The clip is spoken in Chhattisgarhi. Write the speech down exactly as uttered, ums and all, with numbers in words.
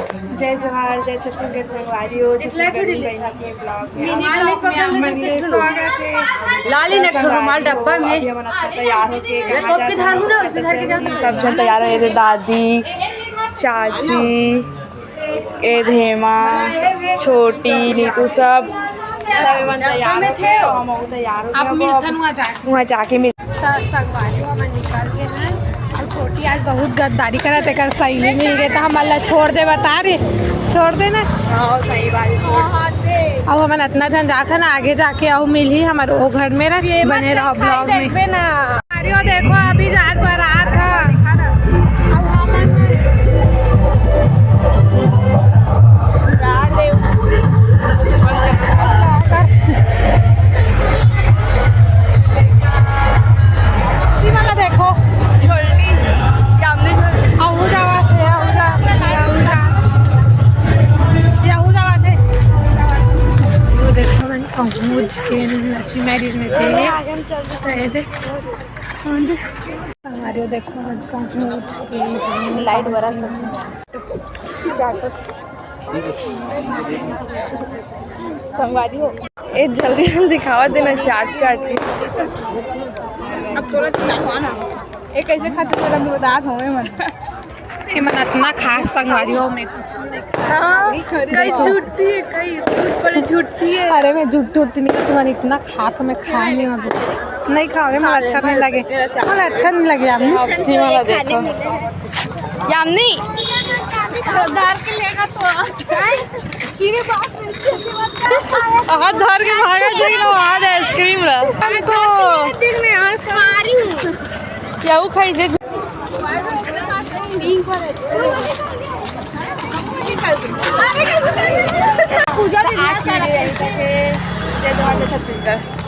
जय जोहार, जय छत्तीसगढ़ संगवारी हो। छत्तीसगढ़ में बहना के vlog में आप मन के स्वागत है। लाली ने एक ठो रुमाल डब्बा में। अभी हमन अपना तैयार होके कहाँ जाना है, सब झन तैयार हो गए। दादी, चाची, ए धेमा, छोटी, नीतू, सब सब मन तैयार होके, हम तैयार होके वहाँ जाके मिल। त संगवारी हो, हमन निकल गे हन। अउ छोटी आज बहुत गद्दारी करत, एकर सहेली मिल गे त हमन ला छोड़ दे, बता रे, छोड़ दे ना। हाँ, सही बात है। अउ हमन अतना झन जात हन, आगे जाके अउ मिलही हमर ओ घर में रह, बने रहो vlog में। अरे वो देखो, अभी जात बरात ह। अब हमन सीमा ला देखो। झोलनी, जामनी झोलनी। अहू जावा थे, अहू जा, अहू जा। अहू जावा थे। वो देखो, मन पहुँच के लक्ष्मी marriage में थे। तो ये दे। संगवारी हो, देखो, मन पहुँच के। लाइट बरा संगवारी हो। ए, जल्दी जल्दी खावा देना, चाट चाट के। अब तोरा तो चाटवा ना। ए, कैसे खाते तोरा मुर्दार होवे मन। कि मन अतना खास संगवारी हो, मैं कुछ नहीं खाई। हाँ, कई झूठी है, कई झूठ बोले, झूठी है। अरे, मैं झूठ उठ नहीं, तुमन इतना खात हो, मैं खाए नहीं अभी। नहीं खाओ रे, मला अच्छा नहीं लगे, मला अच्छा नहीं लगे यामिनी। आपसी वाला देखो। यामिनी। धर के लेगा तो। हाथ धर के भागा, देख लो, आज ice cream ला। हम तो। दिन में आज सारी हूँ। क्या वो खाई जे? पूजा भी आज छत्तीसगढ़।